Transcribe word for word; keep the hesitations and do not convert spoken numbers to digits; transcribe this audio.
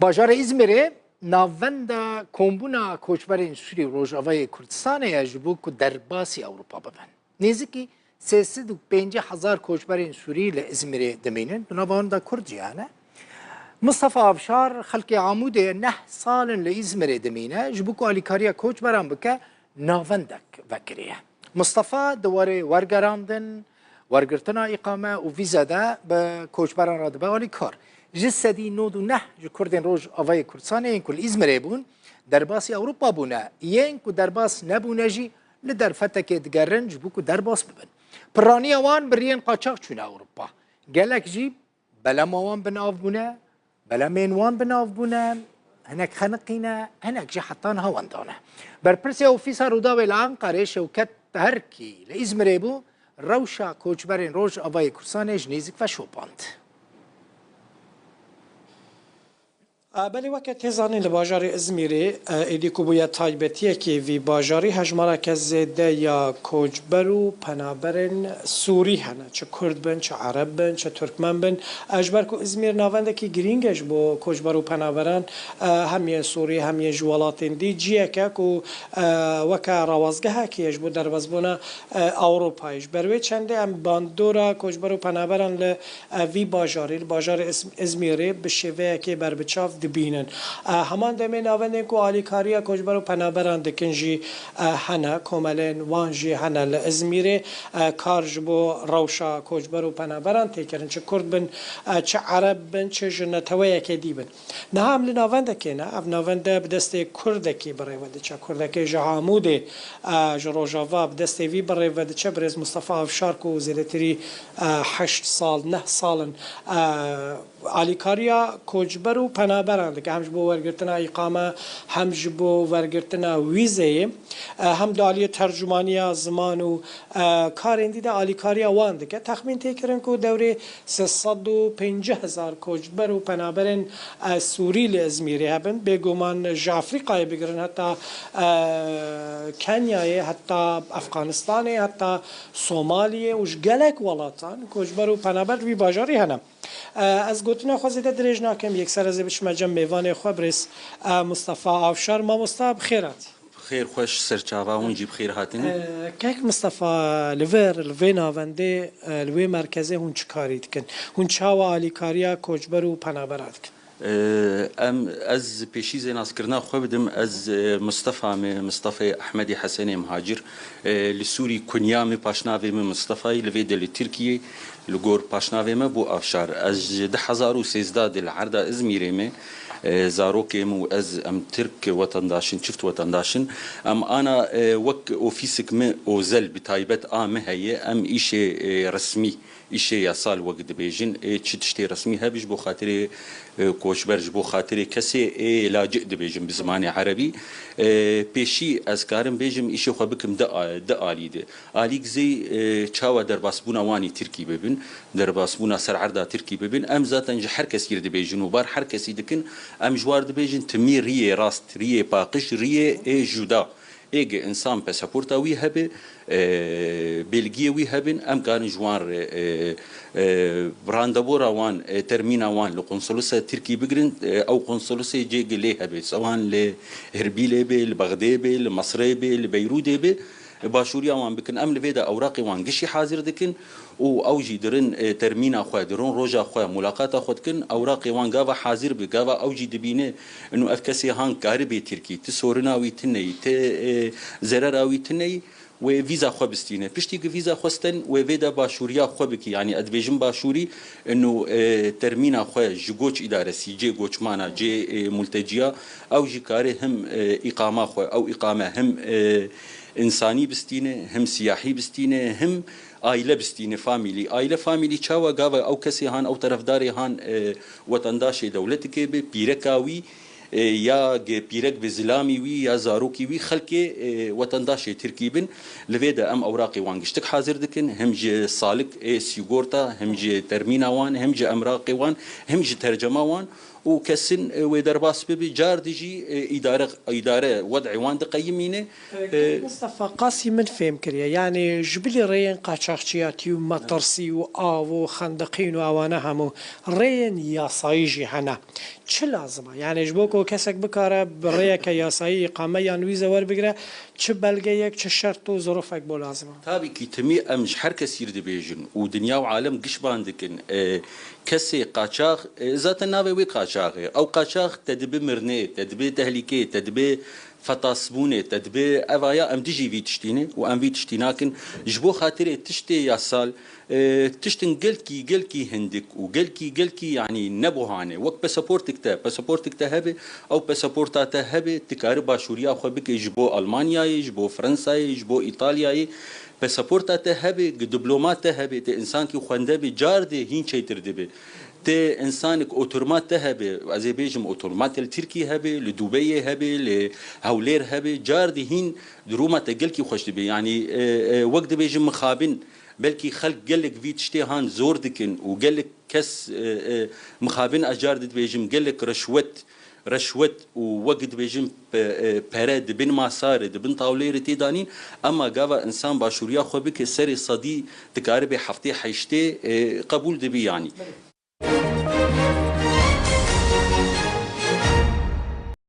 Bajarê Îzmîrê navenda kombûna koçberên Sûrî û Rojavayê Kurdistanê ye ji bo ku derbasî Ewropa bibin. Nêzîkî sê sed û pêncî hezar koçberên Sûrî li Îzmîrê dimînin, di nava wan de Kurd jî hene. Mistefa Avşar, xelkê Amûdê neh sal in li Îzmîrê dimîne, ji bo ku alîkariya koçberan bike, navendek vekiriye. Mistefa di warê wergerandin, wergirtina îqame û vîze de bi koçberan re dibe alîkar. Ji sedî nod û neh ji Kurdên Rojavayê Kurdistanê yên ku li Îzmirê bûn, derbasî Ewropa bûne. Yên ku derbas nebûne jî li derfetekê digerin ji bo ku derbas bibin. Piraniya wan bi riyên qaçax çûne Ewropa. Gelek jî belema wan bi nav bûne, belemên wan bi nav bûne, hinek xeniqîne, hinek jî heta niha wenda ne. Berpirsê Ofîsa Rûdawê li Enqerê Şewket Terkî li Îzmirê bû, rewşa koçberên Rojavayê Kurdistanê ji nêzîk ve şopand. A, belê, weke tê zanîn, li bajarê Izmîrê, e, êdî ku bûye taybetiyekê vî bajarî, hejmareke zêde ya koçber û penaberên Sûrî hene. Çi Kurd bin, çi Ereb bin, çi Tirkmen bin. E, ji ber ku Izmîr navendekî girîng e ji bo koçber û penaberan, e, hem yên Sûrî, hem yên ji welatên dî, ciyek e ku, e, weke rawazgehekê ye ji bo derbasbûna, e, Ewropayê. Ji ber wê çendê em bandora koçber û penaberan li, e, vî bajarî, li bajarê Iz-, Izmîrê bi şêveyekê berbiçav dibînin. E, heman demê navendên ku alîkariya koçber û penaberan dikin jî, e, hene, komelên wan jî hene li Izmîrê. E, kar ji bo rewşa koçber û penaberan tê kirin. Çi Kurd bin, e, çi Ereb bin, çi ji neteweyeke dî bin. Niha em li navendekê ne. Ev navende bi destê Kurdekî bi rê ve diçe. Kurdekê ji Amûdê, e, ji Rojava bi destê vî bi rê ve diçe. Birêz Mustafa Avşar ku zêdetirî, e, heşt sal, neh sal in, e, alîkariya koçber û penaberan dike. Hem ji bo wergirtina îqame, hem ji bo wergirtina wîzeyê, e, hem di aliyê tercumaniya ziman û, e, karên dî de alîkariya wan dike. Texmîn tê kirin ku dewrê sê sed û pêncî hezar koçber û penaberên, e, Sûrî li Izmîrê hebin. Bêguman ji Afrîkayê bigirin heta, e, Kenyayê, heta Efxanistanê, heta Somaliyê û ji gelek welatan koçber û penaber di vî bajarî hene. E, ez gotina xwe zêde dirêj nakim, yekser ez ê biçime cem mêvanê xwe, birêz, e, Mustafa Avşar. Mamosta, bi xêr hat. Xêr xweş, serçava hûn jî bi xêr hatin. E, kek Mistefa, li vir, li vê navendê, e, li wê merkezê hûn çi karî dikin? Hûn çawa alîkariya koçber û penabera dikin? E, em, ez pêşî zênaskirina xwe bidim, ez, e, Mistefa me, Mistefê Ehmedê Hesenê Mihacir, e, li Sûrî kunya me, paşnavê me Mistefayî, li vê de li Tirkiyê, li gor paşnavê me bû Avşar. Ez ji du hezar û sêzdeh de li erda Izmîrê me, e, zarokê min û ez, em Tirk wetendaş in, çift wetendaş in. Em ana, e, wek ofîsik me ozel, bi taybet a me heye, em îşê, e, resmî, îşê yasal wek dibêjin, ê çi tiştê resmî hebe ji bo xatirê, e, koçber, ji bo xatirê kesê ê lacî dibêjin bi zimanê erebî. E, pêşî ez karim bêjim îşê xwe bikim di a-, di alî de. Alîk zey, e, çawa derbasbûna wanî Tirkî bibin, derbasbûna ser erda Tirkî bibin. Em zaten ji her kesî re dibêjin û bar her kesî dikin. Em ji war dibêjin timî riyê rast, riyê paqij, riyê ê juda. Êgê insan pasaporta wî hebe, e, belgiyê wî hebin, em karin ji wan re, e, e, randevûra wan, e, termîna wan li konsolisa Tirkî bigirin, e, ew konsolisê cê gilê hebe. Sewan li Hirbîlê be, li Bexdê be, li Misrê be, li Beyrûdê be, e, başûriya wan bikin. Em li vê de ewraqê wan gişî hazir dikin. Û ew jî dirin, e, termîna xwe, dirin roja xwe, mulaqata xwe dikin, ewraqê wan gava hazir bi, gava ew jî dibîne, inu ev kesê han karibê Tirkî, ti sorina wî tineyî, ti, e, zerera wî tineyî, wê vîza xwe bistîne. Piştî ku vîza xwe sten, wê vê de başûriya xwe bikî, yanî ez dibêjim başûrî, inu, e, termîna xwe ji goç îdaresî, cê goçmana, cê, e, multeciya, ew jî kare him, e, îqama xwe, ew îqame him, e, însanî bistîne, him siyahî bistîne, him aile bistîne, famîlî. Aile, famîlî çawa gava ew kesê han, ew terefdarê han, e, wetendaşê dewletikê be, pîreka wî, e, ya ge pîrek be zilamî wî, ya zarokî wî, xelkê, e, wetendaşê Tirkî bin. Li vê de em ewraqê wan giştik hazir dikin, him ji salik, ê sîgorta, him ji termîna wan, him ji emraqê wan, him ji tercema wan. û kesin, e, wê derbas bibe, car di jî, e, îdare, îdare wed'ê wan diqeyimîne. E, Mustafa Qasî min fêm kiriye. Yani ji bilî rêyên qaçaxçiyatî û metirsî û av û xendiqîn û ewana hemû rêyên yasayî jî hene. Çi lazim e? Yani ji bo ku kesek bikare bi rêyeke yasayî îqame yan wîze werbigire, çi belgeyek, çi şert û zirofek bo lazim e? Tabii ki timî em ji her kesî re dibêjin û dinya û alem gişban dikin. E, kesê qaçax, e, zaten navê wê qaçax e. Ew qaçax te dibe mirinê, te dibe tehlîkê, te dibe fetasbûnê, te dibe evaya em dijî vî tiştî ne û em vî tiştî nakin. Ji bo xatirê tiştê yasal, e, tiştin gelkî, gelkî hindik û gelkî, gelkî, yanî, nebohane. Wek pasaportik te, pasaportik te hebe, ew pasaporta te hebe, tu kari başûriya xwe bike ji bo Almanyayê, ji bo Fransayê, ji bo Îtalyayê. Pasaporta te hebe, diploma te hebe, te însankî xwende be, car dê hîn çêtir dibe. Te însanik oturma te hebe, ez ê bêjim oturma te li Tirkî hebe, li Dubeyê hebe, li Hewlêr hebe, car dê hîn duruma te gelkî xweş dibe. Yanî, e, e, wek dibêjim mixabin, belkî xelk gelek vî tiştê han zor dikin û gelek kes, e, e, mixabin ez car dê dibêjim gelek reşwet, reşwet û wek dibêjim pe-, e, pere di bin masa re, di bin tawleyê re tê danîn, ema gava însan başûriya xwe bike serê sedî dikaribe heftê heştê, e, qebûl dibe yanî.